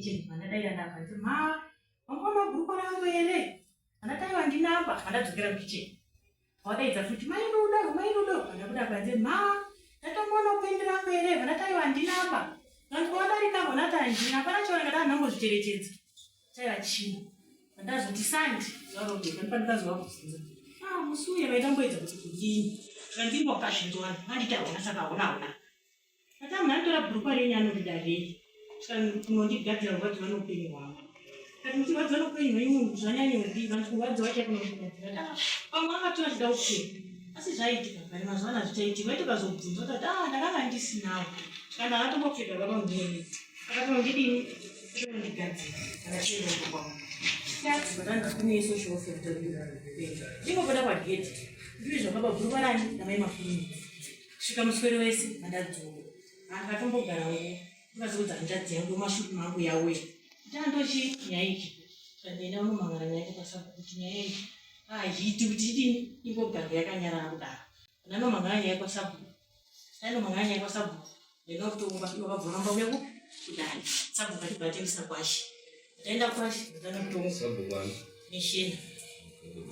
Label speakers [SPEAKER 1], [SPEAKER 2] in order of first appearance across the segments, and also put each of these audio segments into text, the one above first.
[SPEAKER 1] Kitchen vandadaira ndapanze ma wanga mabhurukwa rangu here? Vandati handina apa vandadzokera mukitchen. Wadaidza futi mai Rudo, mai Rudo, vandabuda panze ma ndatomboona pendi rangu here? Vandati handina apa. Vanhu wadarika vandati handina, hapana chaona ndati handambozvicherechedza. Chaiva chino. Ndazoti sandi zvarongeka ndipandikazova kubvunza. Ah, musi uye vaitamboedza kuti kudini. Zvandimbokazvinzwa vanhu vanditi hauna saka hauna hauna. Ati munhu anotora bhurukwa renyu anondida rei? Saka kunondigadzira kurwadziwa neupenyu hwangu. Kati muchirwadziwa neupenyu hwenyu munhu zvanyanyodii vanhu kurwadziwa chaiko nokugadzira. Ah, pamwe akatora achida kupfeka. Asi zvaiitika kare mazuva ano hazvichaitika. Waiti ukazobvunza utati ah ndakanga ndisinawo. Kana akatombopfeka baba mudini. Akatonondidini? Akatonondigadzira. Kana chienda kwangu. Vatanzi kune social welfare. Ndingobuda pagedhi. Ndizvo zvakaba bhurukwa rani namai Makuruni. Kusvika muswere wese mandadzoka. Handikatombogara nguva. Ndikazoudza hanzvadzi yangu mashupi mangu yauya. Kuti andochi nyaya ichi. Kandienda unomangara nyaya yako pasabhuku kuti nyaya iyi haiti kuti idini imbogarwa yakanyarara kudaro. Ndanomangara nyaya kwasabhuku. Ndainomangara nyaya kwasabhuku. Ndaenda kutongwa ivo vabva vamba uya kudare. Sabhuku achibva atengesa kwashe. Ndaenda kwashe ndatanga kutongwa.
[SPEAKER 2] Sabhuku ani?
[SPEAKER 1] Neshena.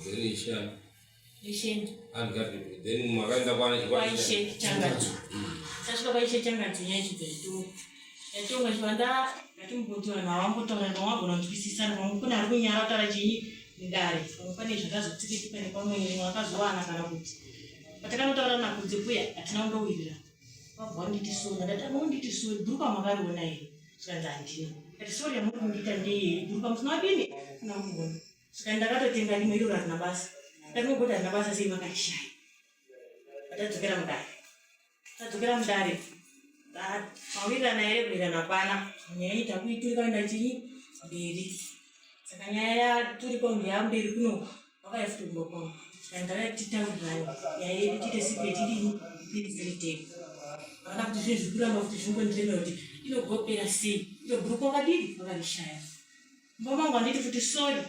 [SPEAKER 2] Then ishana.
[SPEAKER 1] Then
[SPEAKER 2] then makaenda kwana
[SPEAKER 1] kwaishe Changadzo. Tasvika kwaishe Changadzo nyaya ichibva yatonga. Yatonga chibva ndatimboti vanhu havambotaura vamwe vagona kunzwisisana pamwe kune ari kunyara kutaura chinyi mudare pamwe pane zvakazotsikitika nepamwe vamwe vakazowana kana kuti patakanotaura nakunze kuya hatina kundowirirana. Vabva vanditi sori ndati anonditi sori bhurukwa makariona here zvikanzi handina. Ndati sori yamuri kundiita ndeyei bhurukwa musina wadini kuna muona. Saka ndakatotenga rimwe iro harina basa. Ndakangoti harina basa sei makarishaya. Tadzokera mudare. Tadzokera mudare. Mawirirana here kuwirirana kwana. Nyaya iyi takuiturika kuenda chinyi mberi. Saka nyaya yaturikwa kunge yamberi kuno vakauya futi kumba kwangu. Saka ndakati titaurirane nyaya yedu tiite secret idini iri tega. Vakada kuti zvinhu zviri kuramba kuti zvingondiremera kuti inogopera sei. Iro bhurukwa wakadini wakarishaya. Mumba mangu handiti futi sorry.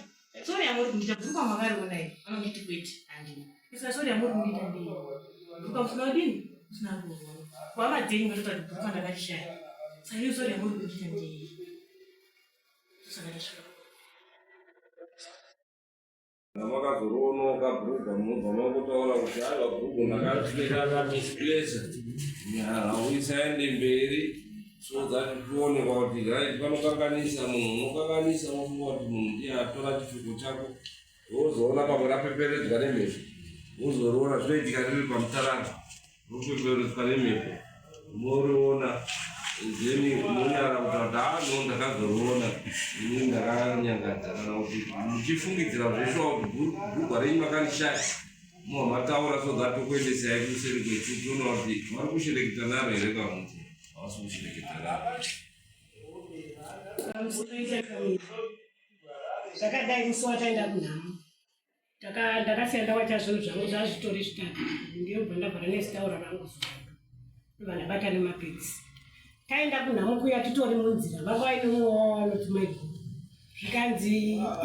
[SPEAKER 1] Sorry yamuri kundiita bhurukwa makariona here? Vanonditi kwete handina. Saka sorry yamuri kundiita ndei? Bhurukwa musina kudini? Musina kuona. Kuhama dzenyu matotaura kuti bhurukwa ndakarishaya. Saka iyo sorry yamuri kundiita ndei? Saka ndasvika.
[SPEAKER 2] Makazoroonoka bhurugwa munobva mangotaura kuti aiwa bhurugwa ndakamisplace hauisaende mberi so that toonekwa kuti right panokanganisa munhu unokanganisa wofunga kuti munhu ndiye atora chipfeko chako wozoona pamwe rapeperedzwa nemhepo wozoriona zvinoitika riri pamutarara Mupeperetswa nemhepo moriona then monyara kuti kuti haa no ndakazoriona ini ndakanyangadza kana kuti muchifungidzira zveshuwa kuti bhurugwa renyu makarishaya muwa mataura so that tokuendesai kuseri kwetu toona kuti vari kushereketa naro here kana kuti havasi kushereketa naro.
[SPEAKER 3] Zvakadai musi wataenda kunhamo Ndakasiya ndawacha zvinhu zvangu zvazvitori zvitatu ndiyobva ndavhara nezitaura rangu zuva ndobva ndabata nemapedzi taenda kunhamo kuya titori munzira vanga vaine mumwe wavo vanoti maiguru zvikanzi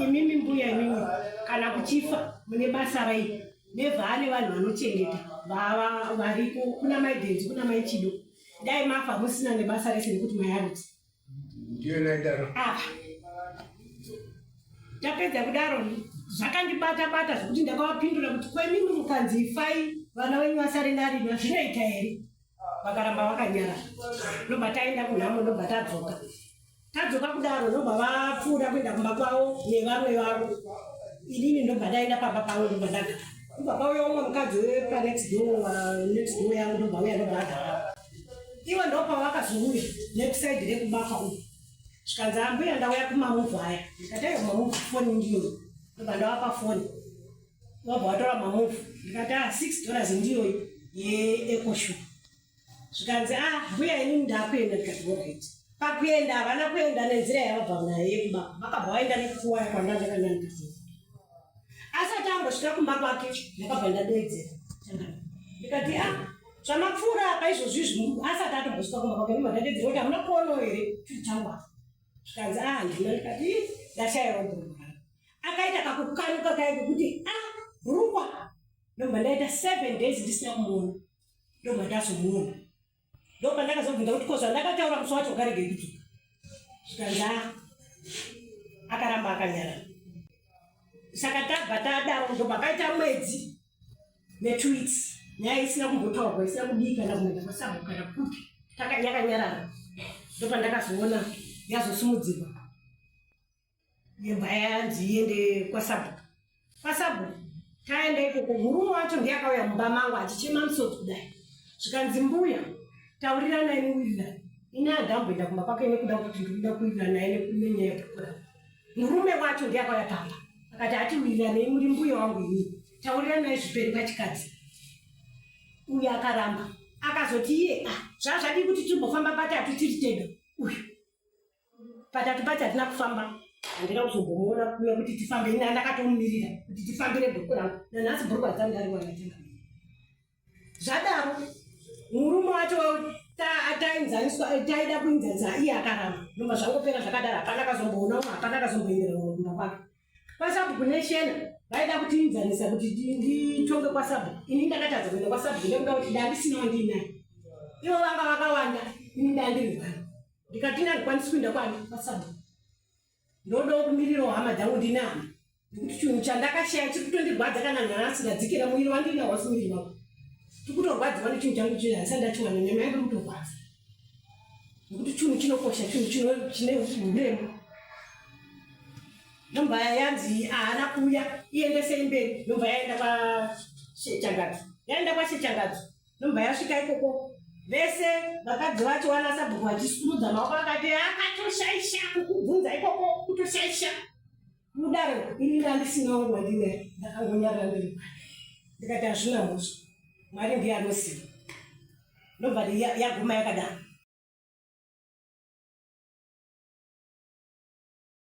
[SPEAKER 3] imimi mbuya imimi kana kuchifa mune basa rei nevhaane vanhu vanochengeta variko kuna maidenzi kuna maichido dai mafa musina nebasa rese nekuti mayarutsi
[SPEAKER 4] Ndiyo naidaro.
[SPEAKER 3] Apa. Tapedza kudaro zvakandibata bata zvekuti ndakavapindura kuti kwemimi mukanzi ifai vana venyu vasare narima zvinoita here? Vakaramba vakanyarara. Ndobva taenda kunhamo ndobva tadzoka. Tadzoka kudaro ndobva vapfuura kuenda kumba kwavo nevamwe vavo. Inini ndobva ndaenda pamba pavo ndobva ndagara. Ndobva pauya umwe mukadzi wepa next door, next door yangu ndobva uya ndobva agara. Ivo ndopavakazouya nekusaidi rekubaka uku zvikanzi ambuya ndauya kumamuvhu aya ndikati aiwa mamuvhu foni ndiyoyi ndobva ndavapa foni vabva vatora mamuvhu ndikati a ah, $6 ndiyoyi yeecoshow zvikanzi a ah, mbuya inini ndakuenda ndikati orit pakuenda havana kuenda nenzira yavabva nayo yekubaka vakabva vaenda nekuwaya kwandandakanyanga asati ambosvika kumba kwake ndakabva ndadeedzera ndikati a ah, zvamapfuura apa izvozvi izvi asati atombosvika kumba kwake ndobva ndadeedzera kuti hamuna kuonawo here chinhu changu apa zvikanzi a ah, handina ndikati ndashaiwa bhurukwa rangu akaita kakukanuka kaye kekuti a ah, bhurukwa ndobva ndaita 7 days ndisina kumuona ndobva ndazomuona ndopandakazobvunza kuti ko zvandakataura musi wacho ukaregei kudzoka zvikanzi a ah, Akaramba akanyarara. Saka tabva tadaro, ndobva mwedzi ne2 weeks nyaya isina kumbotaurwa, isina kudii, kana kuenda kwasabhuku kana kupi, yakanyarara. Ndopandakazoona yazosimudzirwa yembwa, yanzi iende kwasabhuku. Kwasabhuku taenda ikoko, murume wacho ndiye akauya mumba mangu achichema musodzi kudai. Zvikanzi, "Mbuya, tauriranai muwirirani." Ini handamboenda kumba kwake nekuda kuti ndikuda kuwirirana naye nenyaya yebhuku rangu. Murume wacho ndiye akauya pamba akati, "Hatiwiriranei, muri mbuya wangu inini, tauriranai zviperi pachikadzi." Uyu akaramba, akazoti iye, "Ah, zvazvadii kuti timbofamba patatu tiri tega?" Uyu patatu pacho hatina kufamba, handina kuzombomuona kuuya kuti tifambe. Ini ndakatomumirira kuti tifambire bhuku rangu. Nanhasi bhuku hadzangu ndariwana tenga. Zvadaro murume wacho tainzaniswa, taida kuinzanisa, iye akaramba. Ndobva zvangopera zvakadaro. Hapana kazomboona umwe, hapana kazomboendera umwe kumba kwake. Kwasabhuku neshena vaida kutiinzanisa kuti nditonge kwasabhuku. Ini ndakatadza kuenda kwasabhuku nekuda kuti ndandisina wandinaye, ivo vanga vakawanda, ini ndandiri one. Ndikati ndandikwanisi kuenda kwani kwasabhuku, ndodawo kumirirawo hama dzangu. Ndine hama, nekuti chinhu chandakashaya chiri kutondirwadza. Kana nhasi ndadzikira, muviri wandinawo wasi muviri wangu tikutorwadziwa nechinhu changu chino, handisati ndachiwana. Nyama yangu iri kutorwadza nekuti chinhu chinokosha, chinhu chine uremu. Ndomba yanzi haana kuuya, iendesei mberi. Ndomba yaenda kwashechangadzo, yaenda kwashechangadzo. Ndomba yasvika ikoko, vese vakadzi vacho wana sabhuku vachisimudza maoko, akati akatoshaisha kukubvunza ikoko, kutoshaisha kudaro. Ini ndandisina wangu wandine, ndakangonyarara ndiri, ndikati hazvina mhosva, Mwari ndiye anoziva. Ndobva yaguma yakadaro.